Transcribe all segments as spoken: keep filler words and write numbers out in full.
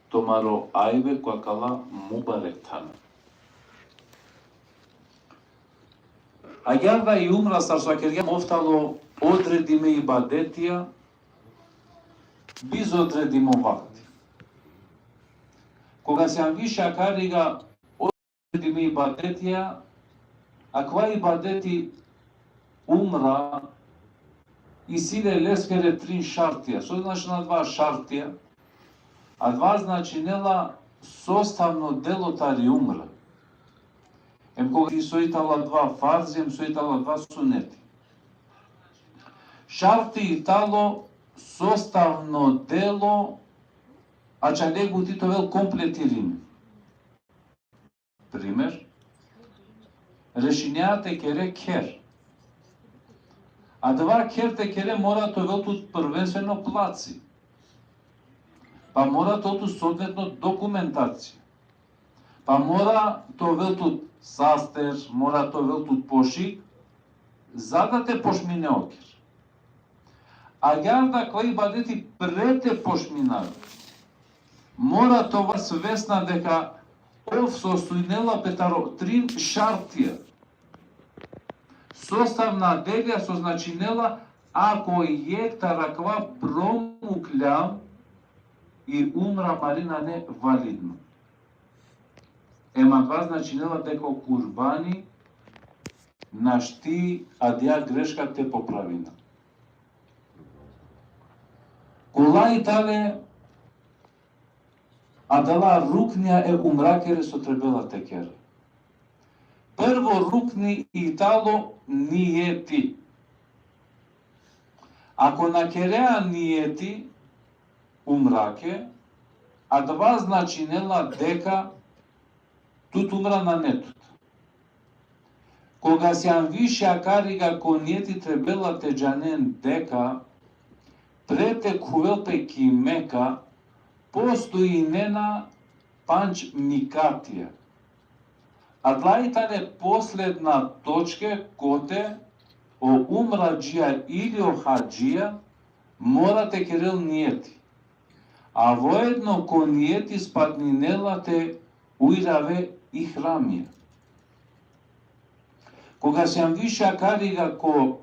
tumaro ajbe ko akala mubarek thana. Agjaar da i umra, sar so vakergjam, ov tano odredime ibadetija, bizo odredimo vakti. Koga sijam više akariga odredime ibadetija, akava ibadeti umra, isi le leskere trin šartija. So značinela adava šartija? Adava značinela sostavno delo tari umra. Em koga i so i tano adava farzi, em so i tano adava suneti. Šarti i tano sostavno delo, ačhale buti te ovel kompletirime. Primer, rešinea te kere kher. Adava kher te kere mora te ovel tut prvenstveno placi. Pa mora te ovel tut soodvetno dokumentacija. Pa mora te ovel tut saster, mora te ovel tut pošik, za da te počmine o kher. Agjaar da akava ibadeti pre te počminavel, mora te ova svesna deka ov sostojnela pe taro trin šartija. Sostavna delija, so značinela, ako jekh taro akava promuklja, i umra amari nane validno. Em adava značinela deka o kurbani našti adaja greška te popravina. Kola i tale adala ruknija e umrakere so trebela te kere? Prvo rukni i tano nijeti. Ako na kerea nijeti umrake, adava značinela deka tut umra nane tut. Koga sijam više akariga, ko nijeti trebela te džanen deka pre te khuvel pe ki Meka, postojinena pandž mikatija. Adala i tane posledna točke kote o umradžija ili o hadžija mora te kerel nijeti. A voedno ko nijeti spadninela te ujrave ihramija. Koga sijam više akariga ko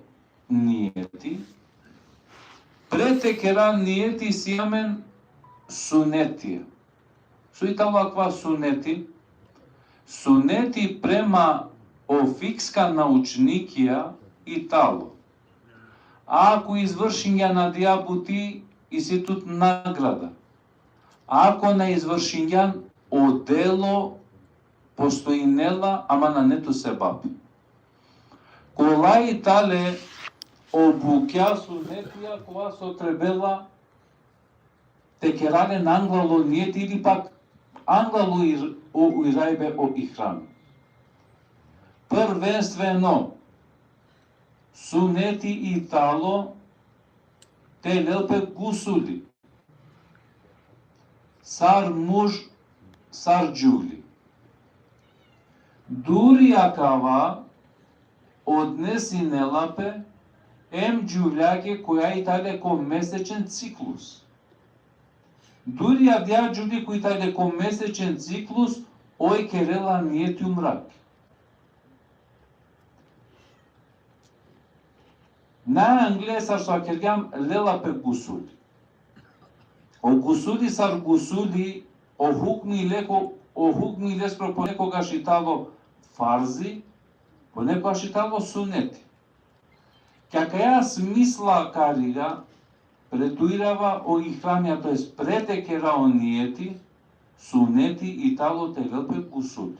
nijeti, pre te kera nijeti isi amen sunetija. So i tano akava suneti? Suneti prema o fikska naučnikija i tano: ako izvršingjan adaja buti, isi tut nagrada. Ako na izvršingjan, o delo postojinela, ama nane tut sevap. Kola i tale o bukja sunetija kova so trebela te kera len anglal o nijeti ili pak anglal o ir-, o ujrajbe o ihrami? Prvenstveno, suneti i tano te lel pe gusuli. Sar muž, sar džuvli. Duri akava odnesinela pe em džuvljake koja i tale ko mesečen ciklus. Duri adaja džuvli koja i tale ko mesečen ciklus, oj kerela nijeti umrake. Najangle sar so vakergjam, lela pe gusuli. O gusuli sar gusuli, o hukmi leko, o hukmi leskoro ponekogaš i tano farzi, ponekogaš i tano suneti. Ki akaja smisla akariga, pre te ujrava o ihramija, to jest pre te kera o nijeti, suneti i tano te lel pe gusuli.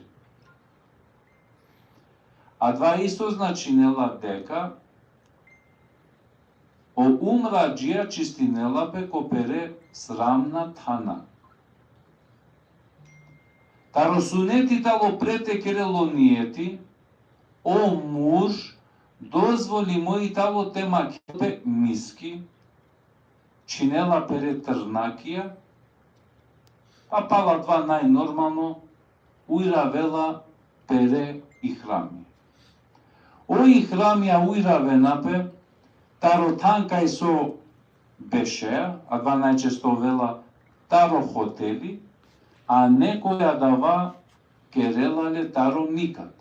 Adava isto značinela deka o umradžija čistinela pe ko pere sramna thana. Taro suneti tano pre te kerel o nijeti, o muž dozvolimo i tano te makhel pe miski, čhinela pere trnakija, pa pala adava najnormalno ujravela pere ihramija. O ihramija ujravena pe taro than kaj so bešea, adava najčesto ovela taro hoteli, a nekoj adava kerela le taro mikat.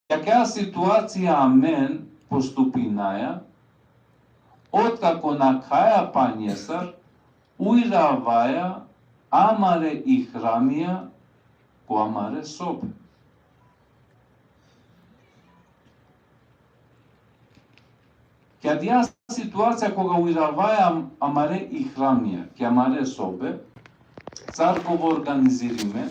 Akaja situacija amen postupinaja, otkako nakhaja panjesar, ujravaja amare ihramija ko amare sobe. Ki adaja situacija koga ujravaja amare ihramija ki amare sobe, sar kova organizirime,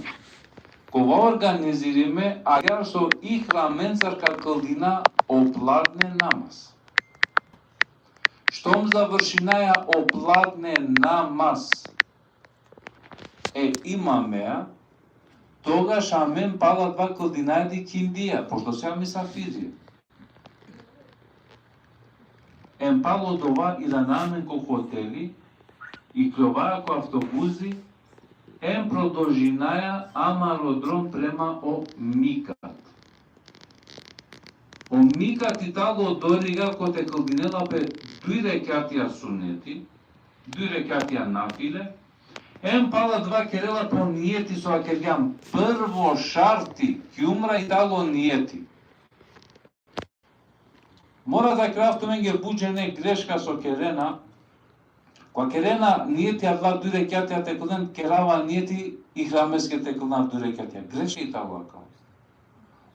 kova organizirime, agjaar so ihramencar ka kldina o pladne namaz. Štom završinaja o pladne namaz e imamea, togaš amen pala adava kldinaja ikindija, pošto sijam misafiri. Em palo dova irana amen ko hoteli, ikljovaja ko avtobusi, em prodolžinaja amaro drom prema o mikat. O mikat i talo o doriga kote kldinela pe duj rekjatija suneti, duj rekjatija nafile, em pala adava kerela pe o nijeti so vakergjam, prvo šarti ki umra i talo nijeti. Mora da vakerav tumenge but džene greška so kerena, kova kerena nijeti adala duj rekjatija te klden, kerava nijeti ihrameske te klden duj rekjatija. Greška i talo akava.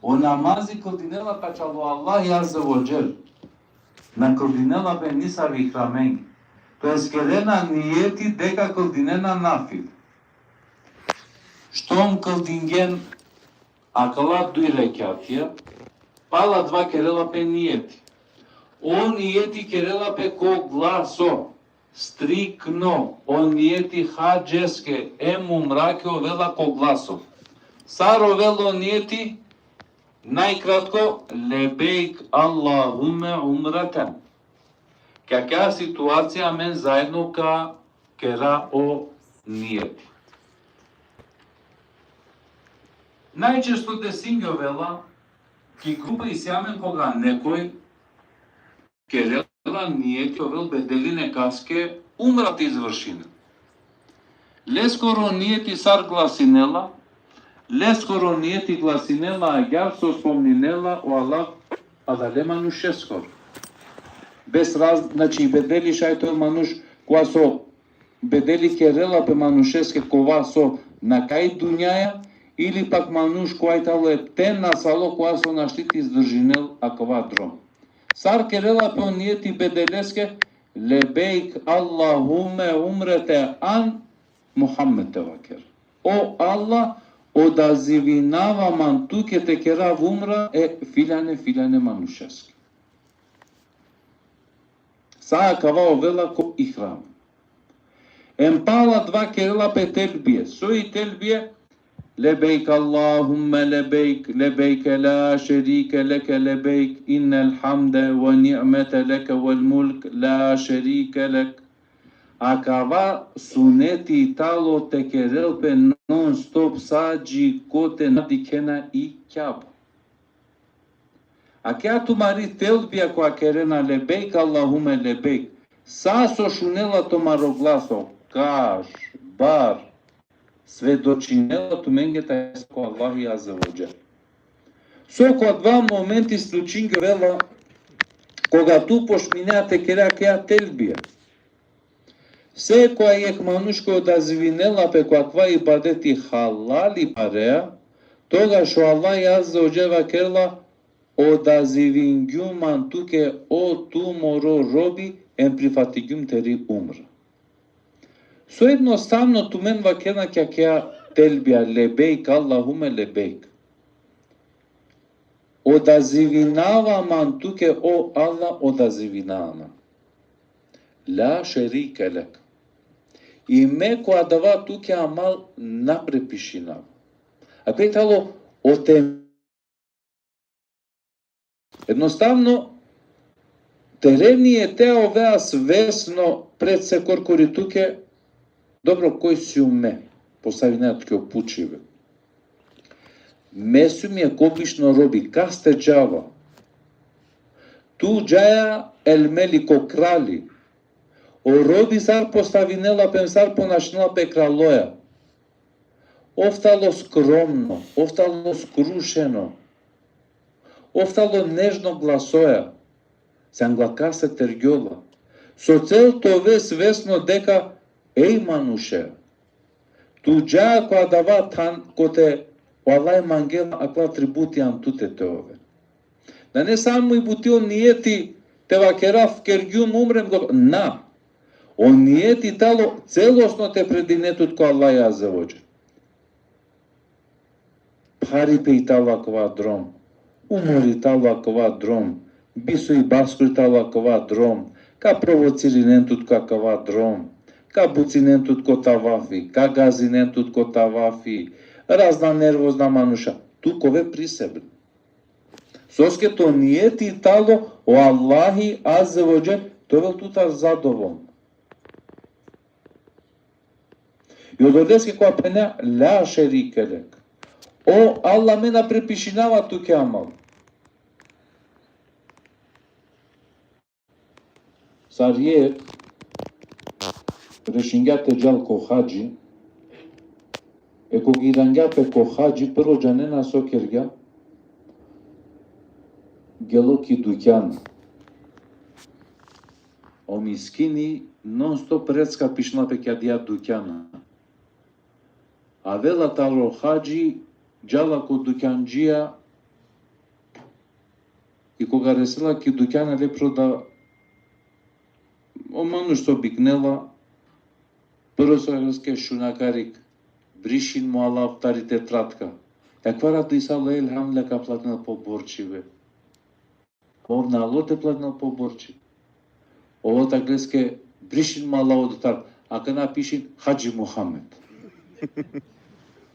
O namazi kldinela pe čalo Allahi Azze ve Dželle. Na kldinela pe nisavi ihramenge. To jest kerena nijeti deka kldinena nafile. Štom kldingen akala duj rekjatija, pala adava kerela pe nijeti. O nijeti kerela pe ko glaso, striktno, o nijeti hadžeske em umrake ovela ko glaso. Sar ovela o nijeti? Najkratko, lebejk Allahumme umraten. Ki akaja situacija amen zaedno ka kera o nijeti. Najčesto desingjovela ki grupa isi amen koga nekoj kerela nijeti ovel bedeli nekaske umra te izvršinel. Leskoro nijeti sar glasinela, leskoro nijeti glasinela agjaar so spomninela o Allah adale manušeskoro. Bez raz-, znači, bedeli šaj te ovel manuš kova so bedeli kerela pe manušeske kova so na kaj dunjaja, ili pak manuš kova i talo epten nasalo kova so našti te izdržinel akava drom. Sar kerela pe o nijeti bedeleske, lebejk Allahumme umrete an Muhammed te vaker. O Allah, odazivinava man tuke te kerav umra e filjane, filjane manušeske. Sa akava ovela ko ihram. Em pala adava kerela pe telbije. So i telbije? Lebejk Allahumme lebejk, lebejk la šerike leke lebejk, innel hamde ve ni'mete leke vel mulk, la šerike lek. Akava suneti talo te kerel pe non stop sa dži kote na dikhena i Kjaba. Akaja tumari telbija kova kerena lebejk Allahumme lebejk, sa so šunela tumaro glaso, kaš, bar, svedočinela tumenge taj ko Allahi Azze ve Dželle. So ko adava momenti slučingjovela, koga tu počminea te kere akaja telbija. Sekoj jekh manuš koj odazivinela pe ko akava ibadeti halali parea, togaš o Allah Azze ve Dželle vakerela, odazivingjum man tuke o tu moro robi, em prifatingjum teri umra. So jednostavno tumen vakerena ki akaja telbija, lebejk, Allahumme lebejk. Odazivinava man tuke, o Allah, odazivinava man. La šerike lek. I me ko adava tuke amal na prepišinava. Akava i talo o tem-, jednostavno, tere nijetea ovea svesno pred se korkori tuke, dobro, koj sium me, postavinea tuke o pučibe. Me sium jekh obično robi, kaste džava? Tu džaja el melik, o krali. O robi sar postavinela pe, sar ponašinela pe kraloja. Ov talo skromno, ov talo skrušeno, ov talo nežno glasoja, sjan glaka se tergjola. So cel te ove svesno deka, ej manuše, tu dža ko adava than kote o Allah mangela akala atributi an tute te oven. Nane samo i buti o nijeti te vakera kergjum, umrem, go-, na. O nijeti talo celosno te predine tut ko Allah azze ve dželle. Pharipe i talo akava drom, umori talo akava drom, biso i baskuri talo akava drom, ka provocirinen tut ko akava drom, ka bucinen tut ko tavafi, ka gazinen tut ko tavafi, razna nervozna manuša, tu ka ove prisebno. Soske to nijeti talo o Allahi azze ve dželle te ovel tutar zadovolno. I odoleske kova phenea la šerike lek. O Allah, me na pripišinava tuke amal. Sar jekh rešingja te džal ko hadži, e koga irangja pe ko hadži, prvo džanena so kergja, gelo ki dukjan. O miskini non stop recka pišinela pe ki adija dukjana. Avela taro hadži, džala ko dukjandžija, i koga resela ki dukjana, le proda, o manuš so biknela, prvo so leske: Šun akarik, brišin mo alav tari tetratka. Akava rat disalo, elhamdulillah, ka platinel po borčibe. Ov nalo te platinel po borči. Ov tak leske: Brišin mo alav odotar, akana pišin Hadži Muhamed.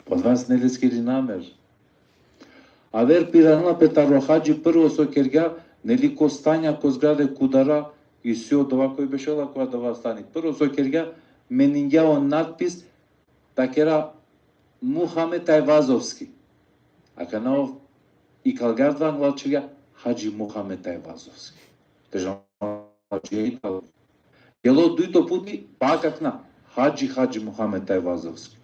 Pa adava sine leskiri namer. Aver piranela pe taro hadži, prvo so kergja, neli, ko stanja, ko zgrade, ko udara, isi odova koj bešela ko adava stani. Prvo so kergja, meningja o natpis, ta kera Muhamed Ajvazovski. Akana ov ikalgja adava, anglal čhivgja Hadži Muhamed Ajvazovski. Te džanel hadžija i talo. Gelo dujto puti, pa akana Hadži, Hadži Muhamed Ajvazovski.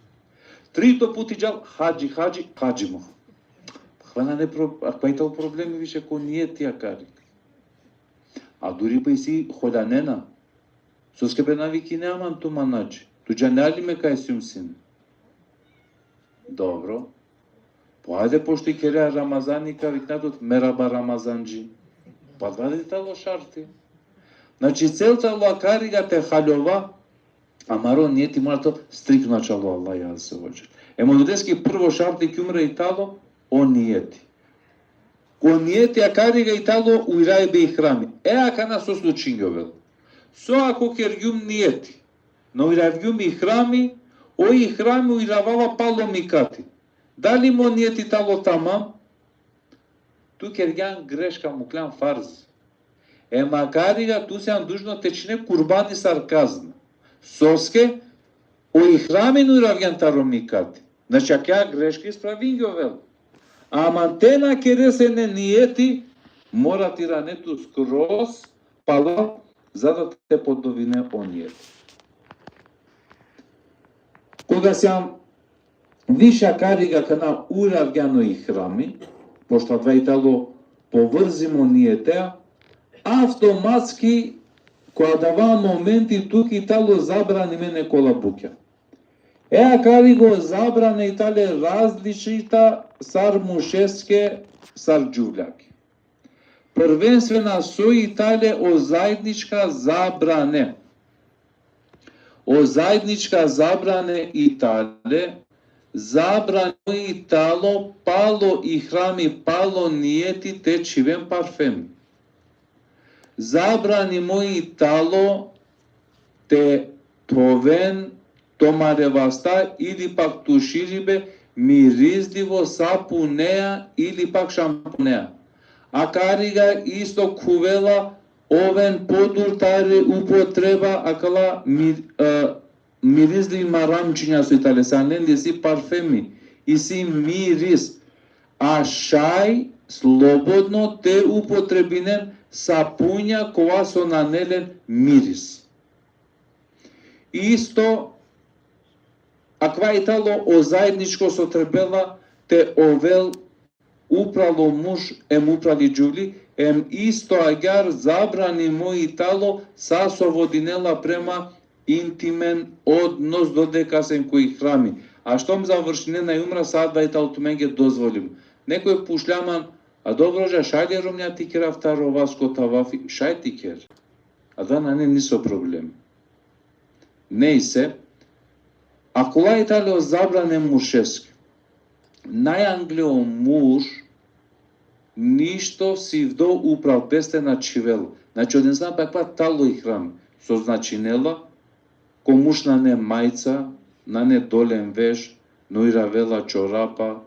Trito puti džal, Hadži, Hadži, Hadži Muhamed. Akava nane pro-, akava i talo problemi više ko nijeti akarik. A duri pa isi holjanena. Soske, be, na vikine aman tu man hadži. Tu džanea li me kaj sijum sine? Dobro. Po ajde, pošto i kere Ramazani, ka vikna tut meraba Ramazandži. Pa adava i talo šarti. Znači, cel talo akariga te haljova, amaro nijeti mora te striktno čalo Allah azze ve dželle. Em odoleske prvo šarti ki umre i talo o nijeti. Ko nijeti akariga i talo o irajbe ihrami. E akana so slučingjovel. So ako kergjum nijeti, na uravgjum ihrami, o ihrami uravava palo mikati. Dali mo nijeti talo tamam? Tu kergjan greška, mukljan farz. Em akariga tu sijan dužno te čhine kurbani sar kazna. Soske? O ihrami na uravgjan taro mikati. Znači, akaja greška ispravingjovel. Ama te na kere sine nijeti, mora te irane tu skroz palo, za da te podovine o nijeti. Koga sijan više akariga akana uravgjan o ihrami, pošto adava i talo povrzimo nijetea, avtomatski ko adava momenti tuke i talo zabranime nekola bukja. E akariga o zabrane i tale različita sar mušeske, sar džuvljake. Prvenstvena so i tale o zajednička zabrane. O zajednička zabrane i tale, zabrane i talo palo ihrami, palo nijeti te čhiven parfemi. Zabranimo i talo te thoven tumare vasta ili pak tuširibe mirizlivo sapunea ili pak šampunea. Akariga isto khuvela oven podur tari upotreba akala mir-, e, mirizlivi maramčinja so i tale, sar len isi parfemi, isi miris. A šaj slobodno te upotrebinen sapunja kova so nane len miris. Isto Akava i talo o zaedničko so trebela te ovel upral o muž em upral i džuvli, em isto agjaar zabranimo i talo sa so vodinela prema intimen odnos dodeka sen ko ihrami. A štom završinena i umra, sa adava i talo tumenge dozvolimo. Nekoj pučlja man, a dobro, dža, šaj li romnja te kerav taro vas ko tavafi? Šaj te ker. Adava nane niso problem. Nejse, akola i talo zabrane muršeske. Najangle o murš ništo sivdo upral peste na čhivela. Znači, o insan pe akava talo ihram, so značinela, ko murš nane majca, nane dolen veš, na uravela čorapa,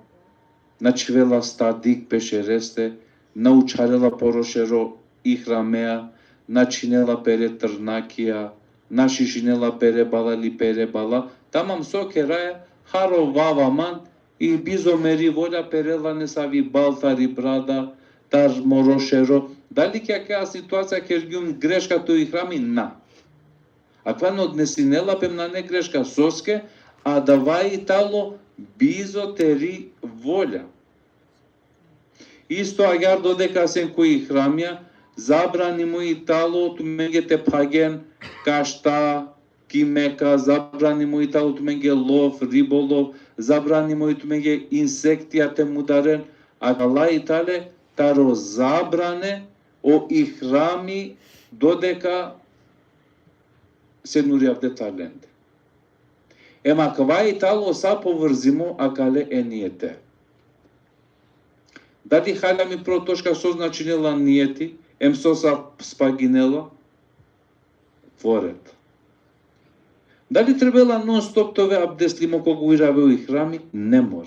na čhivela stadik pe šereste, na učharela poro šero ihramea, na čhinela pere trnakija, na šišinela pere bala ili pere bala. Tamam, so keraja, harovav aman, i bizo meri volja perela nesavi bal tari brada, tar moro šero. Dali ki akaja situacija kergjum greška to ihrami? Na. Akava na odnesinela pe, nane greška, soske adava i talo bizo teri volja. Isto agjaar dodeka sen ko ihramija, zabranimo i talo tumenge te phagen kašta ki Meka, zabranimo i talo tumenge lov, ribolov, zabranimo i tumenge insektija te mudaren, akala i tale taro zabrane o ihrami dodeka sen uri avde tari lende. Em akava i talo sa povrzimo akale e nijete. Dali haljam i protočka so značinela nijeti, em so sa spaginela? Voret. Dali trebela non stop te ove abdeslimo koga urave o ihrami? Ne mor.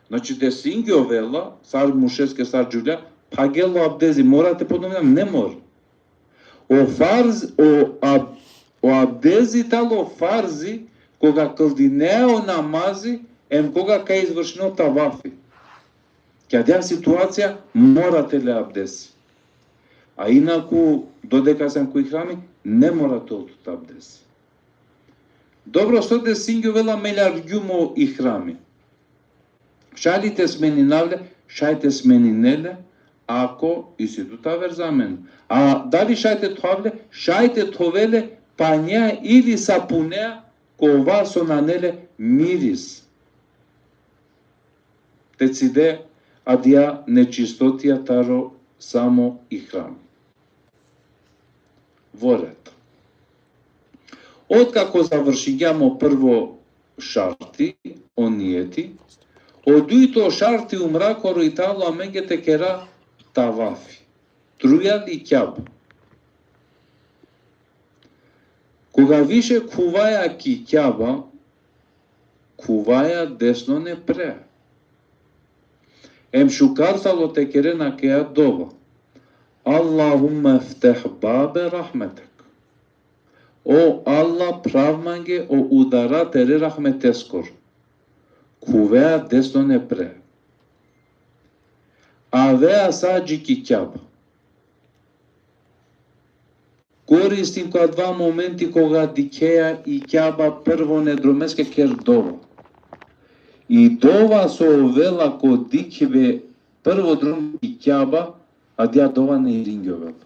Znači, desingjovela, sar muršeske, sar džuvlja, phagela o abdezi, mora te ponovina? Ne mor. O farz, o ab-, o abdezi talo farzi, koga kldinea o namazi, em koga ka izvršinea o tavafi. Ki adaja situacija mora te le abdezi. A inaku, dodeka sen ko ihrami, ne mora te ol tut abdezi. Dobro, so desingjovela me largjum o ihrami. Šaj li te smeninav le? Šaj te smenine le, ako isi tut aver zamena. A dali šaj te thovav le? Šaj te thove le panjea ili sapunea kova so nane le miris. Te cide adaja nečistotija taro samo ihram. Voret. Otkako završingjam o prvo šarti, o nijeti, o dujto šarti umrakoro i talo amenge te kera tavafi. Trujal i Kjaba. Koga više khuvaja ki Kjaba, khuvaja desnone pre. Em šukar talo te keren akaja dova. Allahumme ifteh babe rahmetek. O Allah, phrav mange o udara tere rahmeteskoro. Khuvea desnone pre. Avea sa dži ki Kjaba. Koristim ko adava momenti koga dikhea i Kjaba, prvo ne dromeske ker dova. I dova so ovela ko dikhibe prvo drom i Kjaba, adaja dova na iringjovela.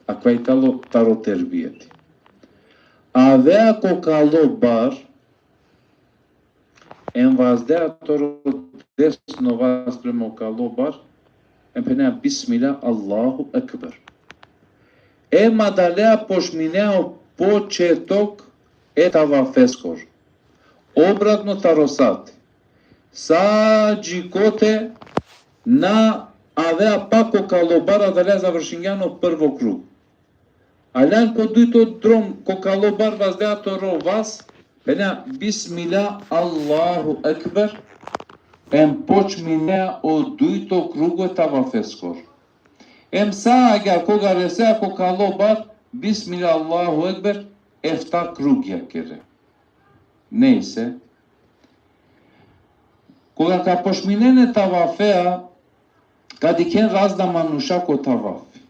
Akava i talo taro terbijeti. Avea ko kalo bar, em vazdea toro desno vas prema o kalo bar, em phenea bismillah, Allahu ekber. Em adalea počminea o početok e tavafeskoro. Obratno taro sati. Sa dži kote na avea pak ko kalo bar, adalea završingjan o prvo krug. Aljan ko dujto drom, ko kalo bar vazdea toro vas, phenea bismillah, Allahu ekber, em počminea o dujto krugo e tavafeskoro. Em sa agjaar koga resea ko kalo bar, bismillah, Allahu ekber, efta krugja kere. Nejse. Koga ka počminen e tavafea, ka dikhen razna manuša ko tavafi.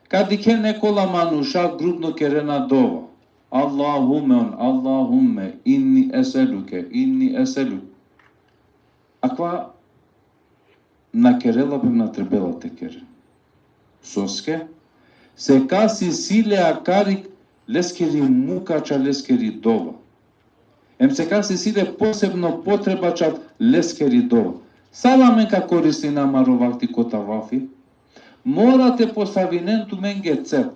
Ka dikhen nekola manuša grupno kerena dova. Allahumme, on, Allahumme, inni eseluke, inni eseluke. Akava na kerela pe, na trebela te kere. Soske? Sekas isi le akari leskiri muka ča leskiri dova. Em sekas isi le posebno potreba ča leskiri dova. Sar amen ka koristina amaro vakti ko tavafi? Mora te postavinen tumenge cel.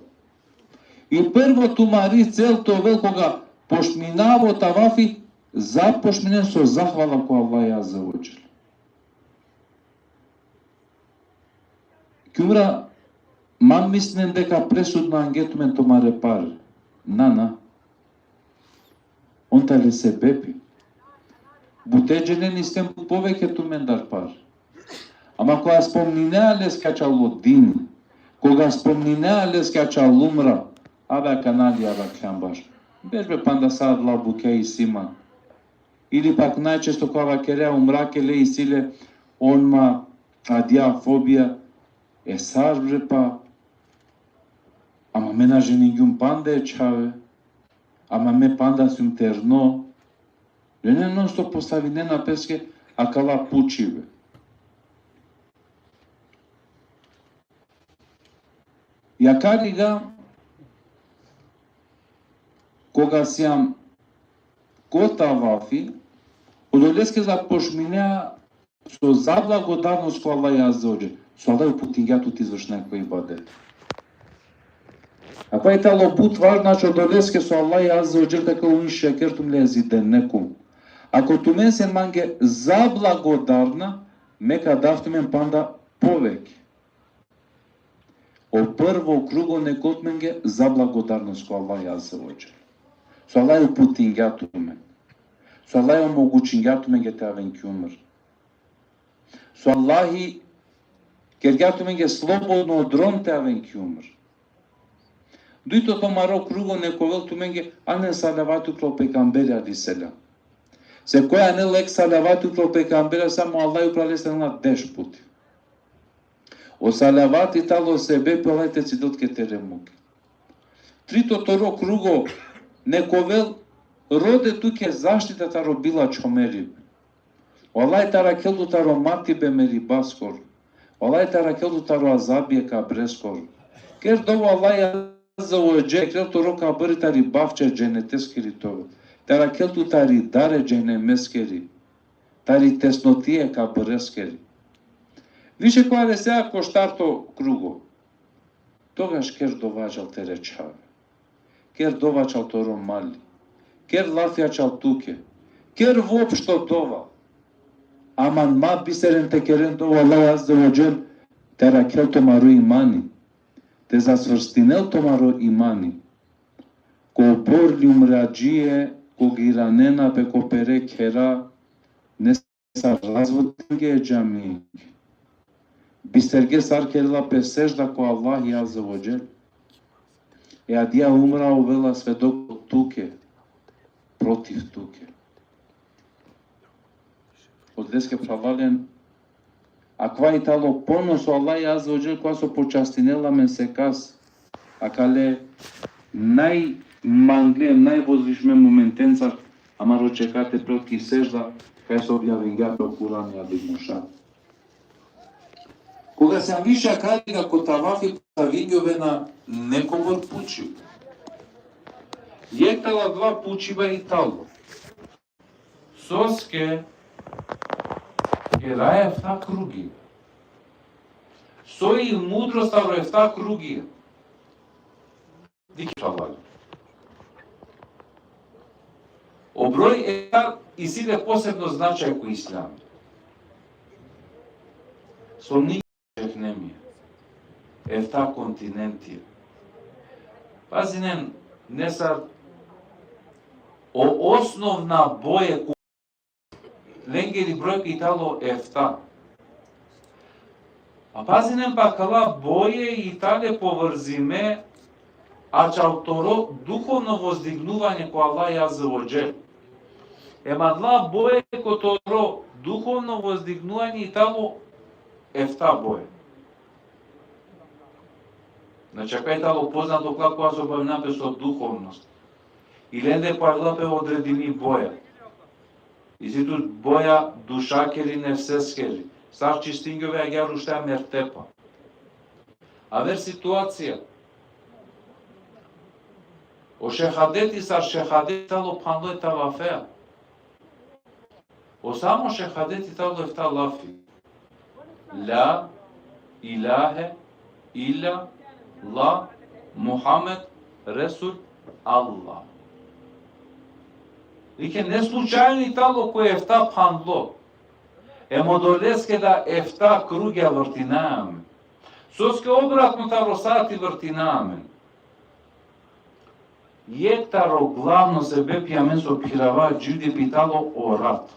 I prvo tumari cel te ovel koga počminava o tavafi, započminen so zahvala ko Allah azze ve dželle. Ki umra, ma mislinen deka presudno ange tumen tumare pare. Na, na. On tale sebepi. Bute džene isi len but poveke tumendar pare. Ama koga spomninea leske ačhilo dini, koga spomninea leske ačhilo umra, ave kanali, ave kljambaš. Berš bre panda, sa adala bukja isi man. Ili pak najčesto koga vakerea umra kele, isi le on ma adija fobija, e sar bre pa, ama me na ženingjum panda e čhave, ama me panda sijum terno. Len non stop postavinena peske akala pučibe. Akariga, koga sijam ko tavafi, odoleske započminea so zablagodarnost ko Allah azze ve dželle. So Allah uputingja tut te izvršine ko ibadet. Akava i tano but važno, znači, odoleske so Allah azze ve dželle vakerela: "Šekertum le ezidennekum." Ako tumen sien mange zablagodarna, me ka dav tumen panda poveke. O prvo krugo nek ovel tumenge zablagodarnost ko Allah azze ve dželle. So Allah uputingja tumen. So Allah omogučingja tumenge te aven ki umra. So Allahi kergja tumenge slobodno drom te aven ki umra. Dujto tumaro krugo nek ovel tumenge: anen salavati upro pejgamberi alejhi selam. Se koj anela jekh salavati upro pejgamberi alejhi selam, o Allah upral leste anela deš puti. O salavati tano sebepi o Allah te cidel tut ke tere muke. Trito toro krugo nek ovel: rode tuke zaštita taro bilo čhomeribe. O Allah te arakhel tut taro matibe meribaskoro. O Allah te arakhel tut taro azabi e kabreskoro. Ker dova o Allah azze ve dželle te kerel toro kabri tari bavče dženeteskiri te ovel. Te arakhel tut tari dare džehenemeskiri. Tari tesnotia e kabreskiri. Više koga resea ko štarto krugo, togaš ker dova ačhal tere čhave. Ker dova ačhal toro mali. Ker lafi ačhal tuke. Ker voopšto dova. Ama ma bisteren te keren dova o Allah azze ve dželle te arakhel tumaro imani. Te zacvrstinel tumaro imani. Kobor li umradžije, koga iranena pe ko pere khera, nesar razvodinge e džamijenge. Bisterge sar kerela pe sedžda ko Allahi azze ve dželle. E adija umra ovela svedok tuke, protiv tuke. Odoleske phralalen, akava i tano ponos o Allahi azze ve dželle, kova so počastinela amen sekas akale najmangle, najvozvišme momentencar, amaro čekate pred ki sedžda, kaj so objavingja pe o Kurani Azimušan. Koga sijam više akariga ko tavafi, postavingjovena nekobor pučibe. Jekh taro adala pučiba i tano: soske keraja efta krugi? So i mudrost taro efta krugi? Dikh, phralalen. O broj efta isi le posebno značaj ko islam. Spomni džehenemi, efta kontinentija. Pazinen, nesar o osnovna boje ko lengeri brojka i tano efta. A pazinen, pa akala boje i tane povrzime ačhal toro duhovno vozdignuvanje ko Allah azze ve dželle. Em adala boje kotoro duhovno vozdignuvanje i tano efta boje. Znači, akava i tano poznato akala kova so bavina pe so duhovnost. I lende pojavila pe odredimi boja. Isi tut boja dušakeri, nefseskeri. Sar čistingjove agjaar ušteja mertepa. Aver situacija. O šehadeti sar šehadeti tano phanlo e tavafea. O samo šehadeti tano efta lafi. La ilahe illa Allah Muhammed Resul Allah. Dikhen, ne slučajno i tano ko efta phanlo. Em odoleske da efta krugja vrtinaja amen. Soske obratno taro sati vrtinaja amen. Jekh taro glavno sebepi amen so phirava dživdipe i tano o rat.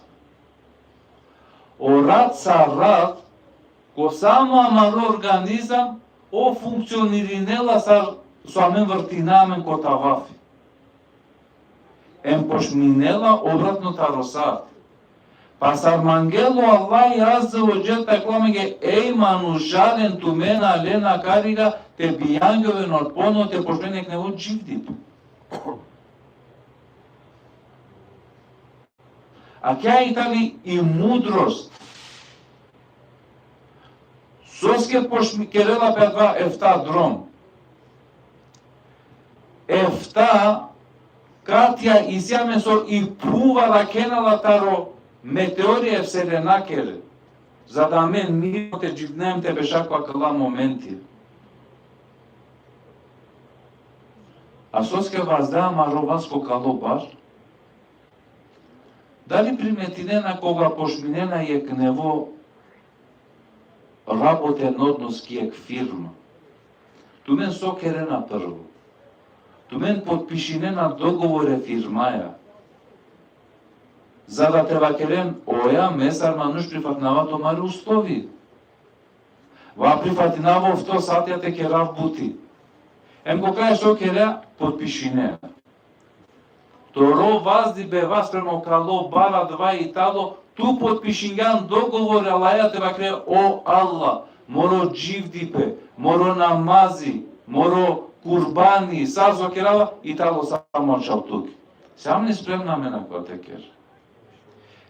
O rat sar rat, ko samo amaro organizam, ov funkcionirinela sar so amen vrtinaja amen ko tavafi. Em počminela obratno taro sati. Pa sar mangela o Allahi Azze ve Dželle te vakerel amenge, ej manuša, len tumen alena kariga te bijangjoven otponovo, te počmen jekh nevo dživdipe. Akaja i tani i mudrost. Soske počmi-, kerela pe adava efta drom. Efta katija isi amen so i phuv arakhena la taro meteori e vselenakere. Za da amen mirno te dživdina em te beša ko akala momenti. A soske vazda amaro vas ko kalo bar? Dali primetinena koga počminena jekh nevo raboten odnos ki jekh firma? Tumen so kerena prvo? Tumen potpišinena dogovor e firmaja. Za da te vakeren, oja, me sar manuš prifatinava tumare uslovi. Va prifatinava ofto satja te kerav buti. Em koga so kerea, potpišinea. Toro vazdibe vas prema o kalo bar adava i tano, tu potpišingjan dogovor, alaja te vakere, o Allah, moro dživdipe, moro namazi, moro kurbani, sa so kerava, i tano samo čal tuke. Sijam li spremna amen akava te kera?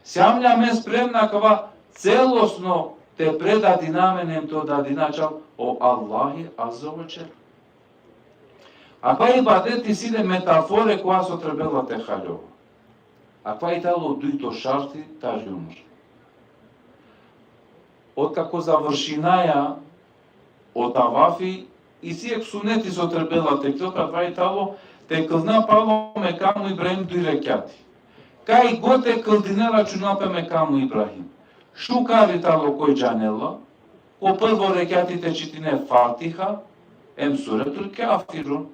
Sijam li amen spremna akava celosno te predadina amen em te odadina čal o Allahi Azze ve Dželle? Akava ibadeti isi le metafore kova so trebela te haljova. Akava i tano dujto šarti tari umra. Otkako završinaja o tavafi, isi jekh suneti so trebela te kljol, adava i tano te kldina palo mekamu Ibrahim duj rekjati. Kaj god te kldine, računela pe mekamu Ibrahim. Šukar i tano koj džanela, ko prvo rekjati te čitine Fatiha, em Suretul Kafirun.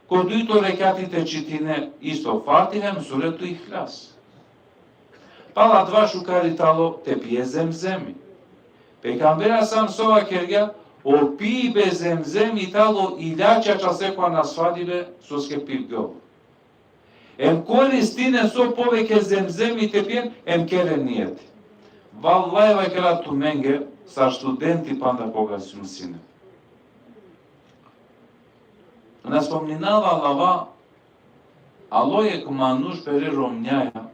Ko dujto rekjati te čitine isto Fatiha, em Suretul Ihlas. Pala adava šukar i tano te pije zemzemi. Pejgamberi sam so vakergja, o pibe zemzemi tano ilačija čal sekoja nasvalibe soske pivgjol. Em koristinen so poveke zemzemi te pijen, em keren nijeti. Vallahi vakera tumenge, sar studenti panda koga sum sine. Na spomninava lava, alo jekh manuš pere romnjaja,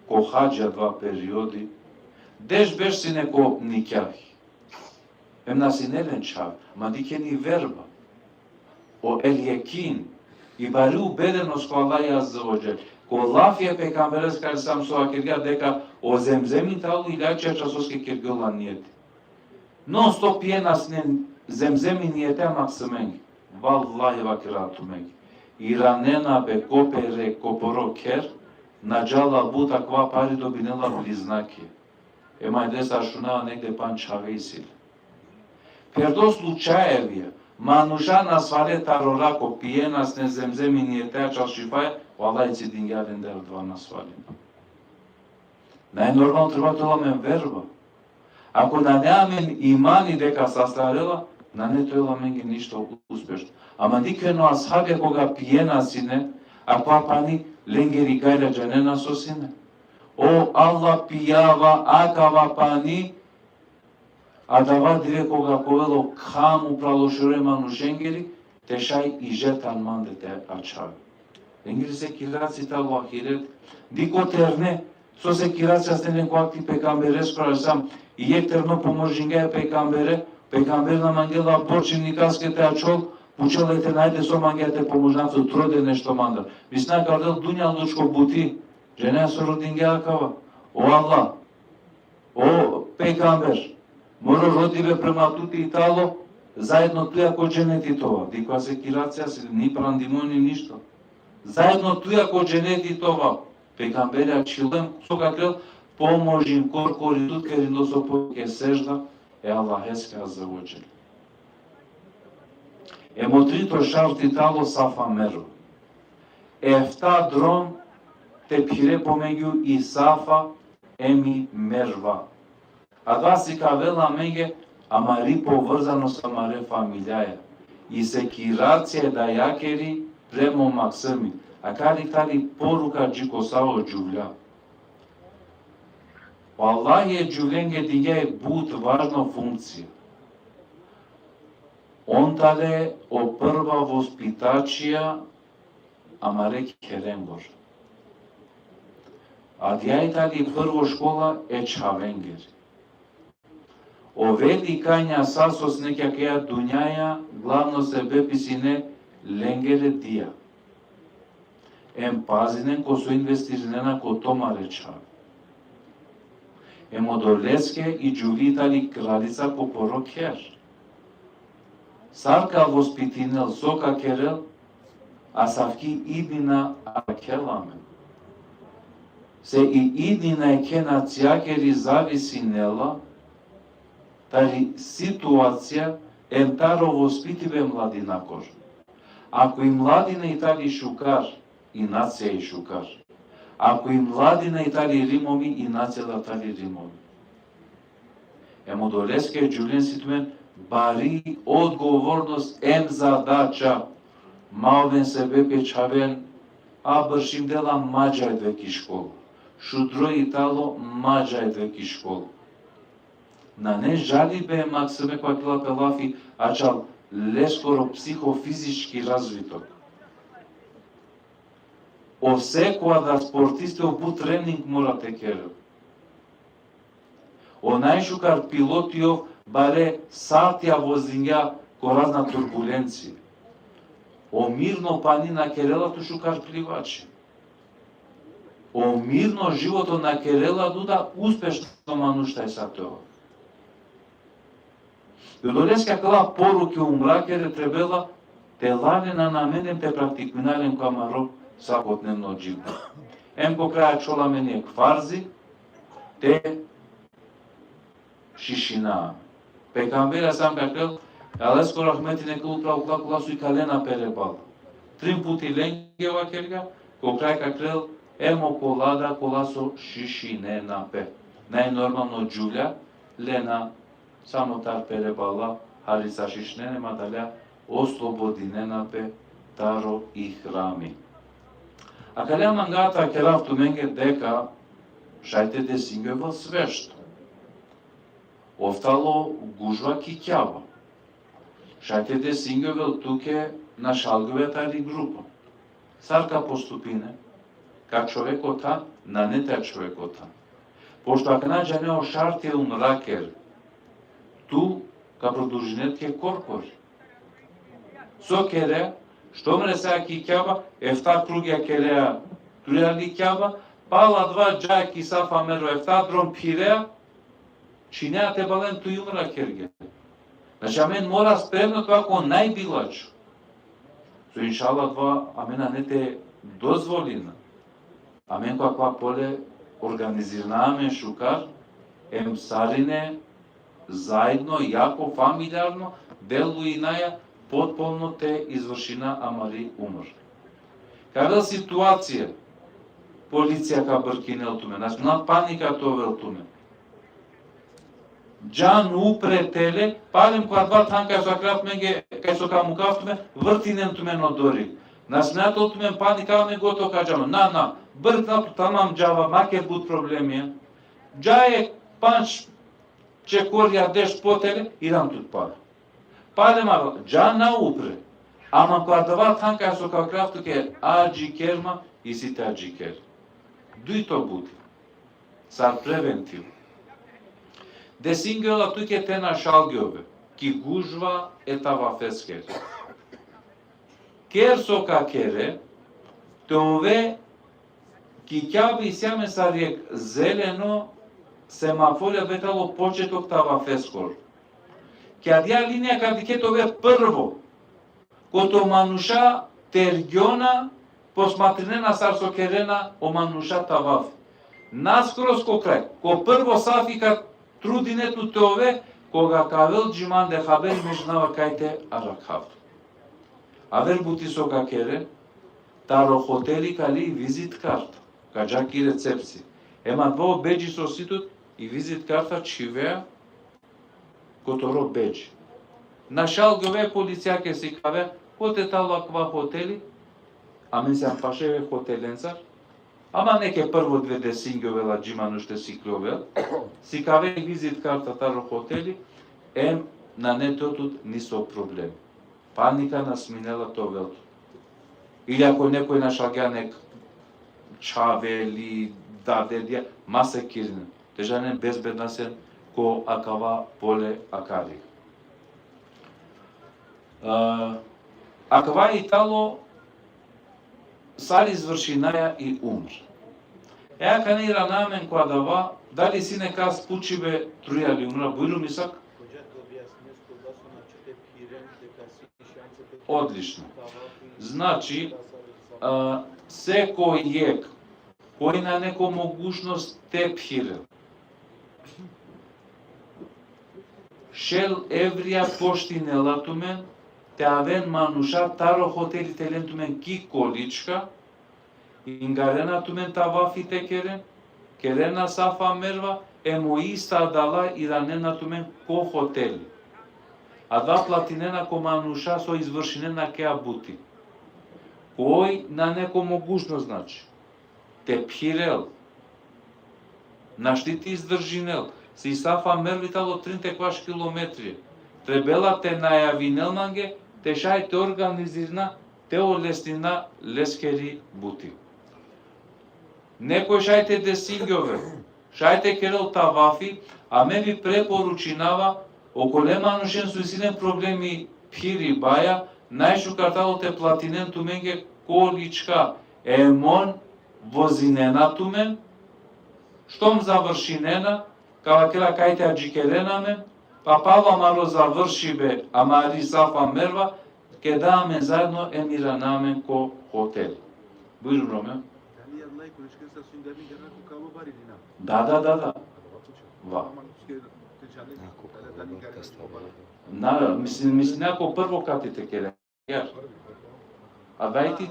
ko hadži adava periodi, deš berš sine ko nikjahi. Em na sine len čhave, ma dikhen i verba. O el jekin, i bari ubedenost ko Allahi Azze ve Dželle. Ko lafi e pejgambereske alejhi selam so vakergja deka o zemzemi tano ilačija čal soske kergjola nijeti. Non stop pijena sine zemzemi, nijetea maksumenge. Vallahi vakera tumenge. Iranena pe ko pere, ko poro kher, na džala but, akava pari dobinela bliznaki. Ema adalese šunava negde pandž čhave isi le. Pherdo slučajevja, manuša nasvale taro rako, pijena sine zemzemi, nijetea čal šifaja, vallahi cidingja lendar adava nasvalibe. Najnormalno trebela te ovel amen verba. Ako nane amen imani deka sastarela, nane te ovel amenge ništo uspešno. Ama dikhen o ashabija koga pijena sine, akava pani lengeri gajla džanena so sine. O Allah, pijava akava pani, adava dive koga ka ovel o kham upral o šero e manušengeri, te šaj i žet than mande te ačhavi. Lengiri sekiracija tano ahiret. Dikh o terne, so sekiracija sine ko akti pejgambereskoro alejhi selam, i jekh terno pomožingja e pejgambere, pejgamber na mangela borči nikaske te ačhol, pučela e terne: Ajde, so mangea te pomožinav tut, rode nešto mandar. Mislinea ka del dunjalučko buti, džanea so rodingja akava: O Allah, o pejgamber, moro rodibe prema tute i tano, zaedno tuja ko dženeti te ova. Dikh kova sekiracija, si ni prandimo ni ništo. Zaedno tuja ko dženeti te ova. Pejgamberi ačhilo em so ka kerel: Pomožin korkori tut, kerindo so poveke sežda e Allaheske azze ve dželle. Em o trito šarti tano Safa Merva. Efta drom te phire pomegju i Safa em i Merva. Adava sikavela amenge amari povrzanost amare familijaja. I sekiracija e dajakeri prema o maksumi. Akari tani poruka dži ko sa o džuvlja. O Allahi e džuvlenge dingja i but važno funkcija. On tane o prva vospitačija amare kherengoro. Adaja i tani prvo škola e čhavengeri. O velikanja sa so sine ki akaja dunjaja, glavno sebepi sine lengere dija. Em pazinen ko so investirinena ko tumare čhave. Em odoleske i džuvli i tani kraljica ko poro kher. Sar ka vospitinel, so ka kerel, asavki idnina arakhela amen. Se i idnina e khenacijakeri zavisinela tari situacija em taro vospitibe mladinakoro. Ako i mladina i tani šukar, i nacija i šukar. Ako i mladina i tani rimomi, i nacija da tani rimomi. Em odoleske džuvlen si tumen bari odgovornost em zadača. Ma oven sebepi e čhaven: A, bršim, dela, ma dža adava ki škola. Šudro i tano, ma dža adava ki škola. Nane žalibe e maksumi, kova kerela pe lafi, ačhal leskoro psihofizički razvitok. O sekova da sportisti o but trening mora te kerel. O najšukar piloti ov bare satija vozingja ko razna turbulencija. O mirno pani na kerela tut šukar plivači. O mirno životo na kerela tut da uspešno manuš, taj sa te ova. I odoleske akala poruke umrakere trebela te la len ano amen em te praktikujna len ko amaro svakodnevno dživdibe. Em ko kraj ačhola amen jekh farzi, te šišina. Pejgamberi alejhi selam ka kerel, Allaheskoro rahmeti neka upral kola, kola so ikalena pere bala. Trin puti lenge vakergja, ko kraj ka kerel: Em okola da kola so šišinena pe. Najnormalno džuvlja lena samo tar pere bala, hari sa šišinena, em adalea oslobodinena pe taro ihrami. Akale manga te vakerav tumenge deka šaj te desingjovel svešto. Ov tano gužva ki Kjaba. Šaj te desingjovel tuke našalgjove tari grupa. Sar ka postupine? Ka ačhove kothan? Nane te ačhove kothan. Pošto akana džane o šarti e umrakere, tu ka produžine tuke korkori. So kere? Štom resea ki Kjaba, efta krugja kerea turi ali Kjaba, pala adava dža ki Safa Merva, efta drom phirea, čhinea te balen tu i umra kergje. Znači, amen mora spremno te ova ko najbilačho. So inšallah adava amen nane te dozvolina. Amen ko akava pole organizirina amen šukar, em sarine zaedno, jako, familijarno, delujinaja potpuno te izvršina amari umra. Ka avel situacija, policija ka brkinel tumen, znači, na panika te ovel tumen. Džan upre tele, palem ko adava than kaj so ka kerav tumenge, kaj so ka mukav tumen, vrtinen tumen odori. Znači, na te ovel tumen panika, me gotovo ka džan. Na, na, brkna tu, tamam, džava, ma ker but problemija. Dža e pandž čekorja, deš potele, iran tut pare. Palem, dža na upre. Ama ko adava than kaj so ka kerav tuke adžiker ma, isi te adžiker. Dujto buti. Sar preventiv. Desingjola tuke te našalgjove ki gužva e tavafeskeri. Ker so ka kere, te ove ki Kjaba, isi amen sar jekh zeleno semafori, adava tano početok tavafeskoro. Ki adaja linija ka dikhe te ove prvo, kote o manuša tergjona, posmatrinena sar so kerena o manuša tavaf. Naskoro ko kraj, ko prvo safi ka trudine tu te ove, koga ka avel dži mande haber, me džanava kaj te arakhav. Aver buti so ka kere, taro hoteli ka le i vizit karta, ka dža ki recepcija. Em adava o bedži so si tut, i vizit karta čhivea ko toro bedži. Našalgjove, policijake sikave, kote tano akava hoteli, amen sijam paše hotelencar, ama neke prvo dive desingjovela dži manuš te sikljovel, sikave i vizit karta taro hoteli, em nane te ovel tut niso problem. Panika na sminela te ovel tut. Ili ako nekoj našalgja nek čhave ili dadedija, ma sekirinen. Te džanen bezbedna sen ko akava pole akari. A, akava i tano sar izvršinaja i umra. E akana irana amen ko adava, dali isi nekas pučibe, trujna li umra, bujrum, Isak? Odlično. Znači, a, sekoj jekh koj nane ko mogućnost te phirel, šel evrija poštinela tumen te aven manuša taro hoteli te len tumen ki količka, ingarena tumen tavafi te keren, kerena Safa Merva, em o ista adala iranena tumen ko hoteli. Adava platinena ko manuša so izvršinena akaja buti. Koj nane ko mogućnost, znači, te phirel, našti te izdržinel, se i Safa Merva i tano trin te kvaš kilometri. Trebela te najavinel mange, te šaj te organizirina, te olesnina leskeri buti. Nekoj šaj te desingjovel, šaj te kerel tavafi, a me vi preporučinava, okole manušen so isi len problemi phiribaja, najšukar tano te platinen tumenge količka, em on vozinena tumen, štom završinena, ka vakera kaj te adžikerena amen, pa palo amaro završibe amari Safa Merva, keda amen zaedno em irana amen ko hotel. Bujrum, Romeo. Da, da, da, da. Va. Na, misli, misli, ako prvo kati te kere. A daj ti.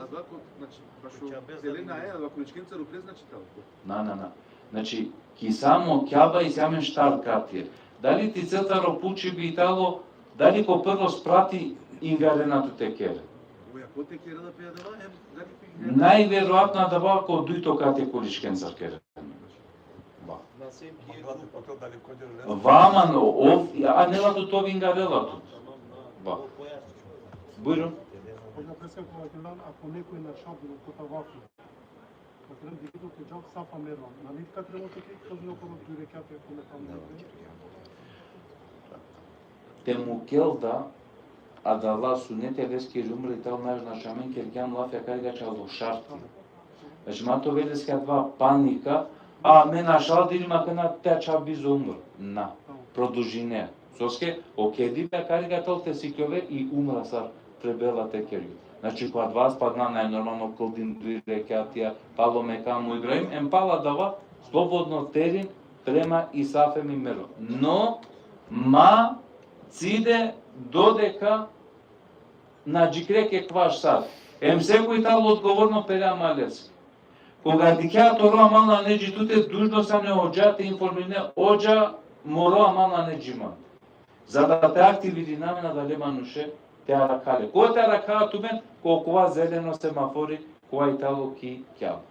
Znači, baš u Zelena je, ali ako Ličkenca Ruple, znači tamo. Na, na, na. Znači, ki samo Kjaba isi amen štar katija. Dali ti cel taro pučibe i tano, dali ko prvo sprati ingarena tu te kere? Oja, ko te kere da pe adava, em, dali pe ingarena? Najverovatno adava ko dujto kati ko Ličkenca kere. Va. Va, man, ov, anela tut, ov ingarela tut. Va. Bujrum. Hocam, preska ko vakerlan, ako nekoj našalgjol ko tavafi, vakerlan, dikh tu te džal Safa Merva. Nane li ka trebol te kerel ko duj rekjati, ako me tamo. Te mukel da adala sunete leskiri umre i tano, znaš, amen kergjam lafi akari ka čalo šarti. Znači, ma te ovel leske adava panika, a me našaldiljum, akana te ačhav bizo umra. Na. Produžine. Soske, o kedibe akari ka tano te sikljove i umra sar trebela te kergjol. Znači, ko adava spadna najnormalno kildin duj rekjatija, palo mekamu Ibrahim, em palo adava slobodno terin prema i Safa em i Merva. No, ma cide dodeka na džikre ke kvaš sar. Em sekoj tano odgovorno prema leske. Koga dikhea toro amal nane dži tute, dužno sine odža te informirine, odža, moro, amal nane dži man. Za da te aktivirina amen adale manuše te arakha le. Ko te arakha tumen? Ko kova zeleno semafori, kova i tano ki Kjaba.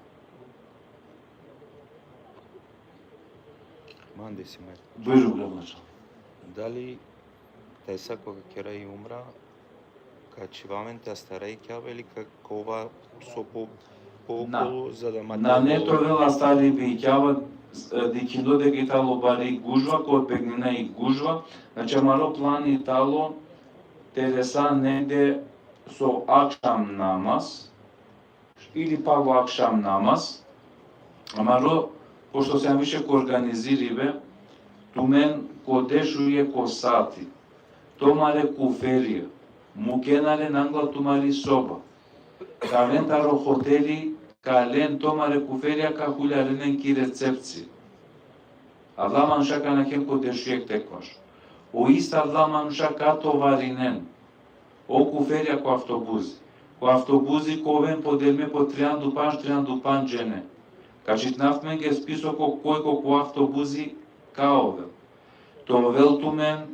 Mande si me. Bujrum, gradonačelnik. Dali tajsa koga kera i umra, Ka čhiva amen te astara i Kjaba ili ka, ka ova so po, po Na. okolo, za da ma Nane te te ovel astaribe i Kjaba, e, dikhindo deka i tano bari gužva, ka odbegnina i gužva. Znači, amaro plani tano te resa negde so akšam namaz, ili palo akšam namaz, amaro, pošto sijam više ko organiziribe, tumen ko dešujekh o sati, tumare kuferja, mukena len angla tumari soba, ka aven taro hoteli, ka len tumare kuferja, ka huljaren len ki recepcija. Adala manuša ka nakhen ko dešujekh te ekvaš. O isto adala manuša ka tovarinen o kuferja ko avtobuzi. Ko avtobuzi ka oven podelime po trianda u pandž, trianda u pandž džene. Ka čitinav tumenge spisoko koj ko, ko avtobuzi ka ovel. Te ovel tumen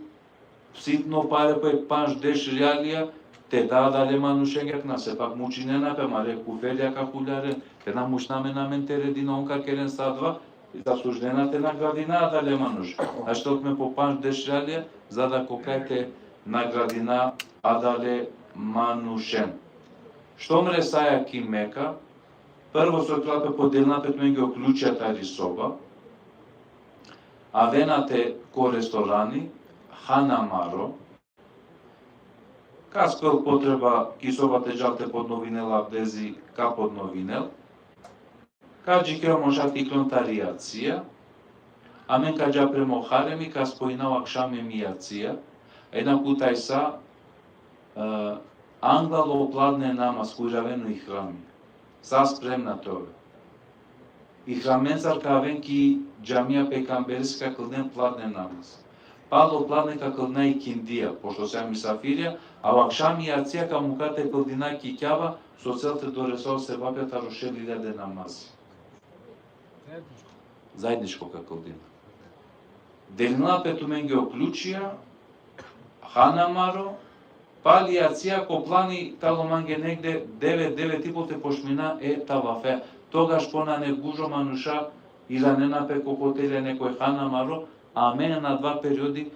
sitno pare, po pandž deš rialija, te da adale manušenge, akana sepak mučinena pe, amare kuferja ka huljaren, te na mučna amen, amen te redina, on ka keren sa adava, zaslužnena te nagradina adale manuša. Znači, te ovel tumen po pandž deš rialija, za da ka okaj te nagradina adale manušen. Štom resaja ki Meka, prvo so kerela pe, podelina pe tumenge o ključija tari soba, avena te ko restorani, hana amaro, kas ka ovel potreba ki soba te džal te podnovinel abdezi, ka podnovinel. Ka džikera o manuša te iklon tari jacija, amen ka dža prema o haremi, ka spojina o akšam hem i jacija, a inaku tajsa, e, anglal o pladne namaz, kuri aven o ihrami. Sa spremna te oven. Ihramencar ka aven ki džamija pejgambereske, ka klnen pladne namaz. Palo pladne ka klnen ikindija, pošto sijam misafirja, a o akšam i jacija ka muka te kldina ki Kjaba, so cel te doresa o sevapja taro šel iljade namazi. Zajedničko ka kldina. Delina pe tumenge o ključija, hana amaro, pali jacija ko plani tano mange negde devet, devet i po te počmina e tavafe. Togaš po nane gužva, manuša iranena pe ko hotelja, nekoj hana amaro, amen na adava periodi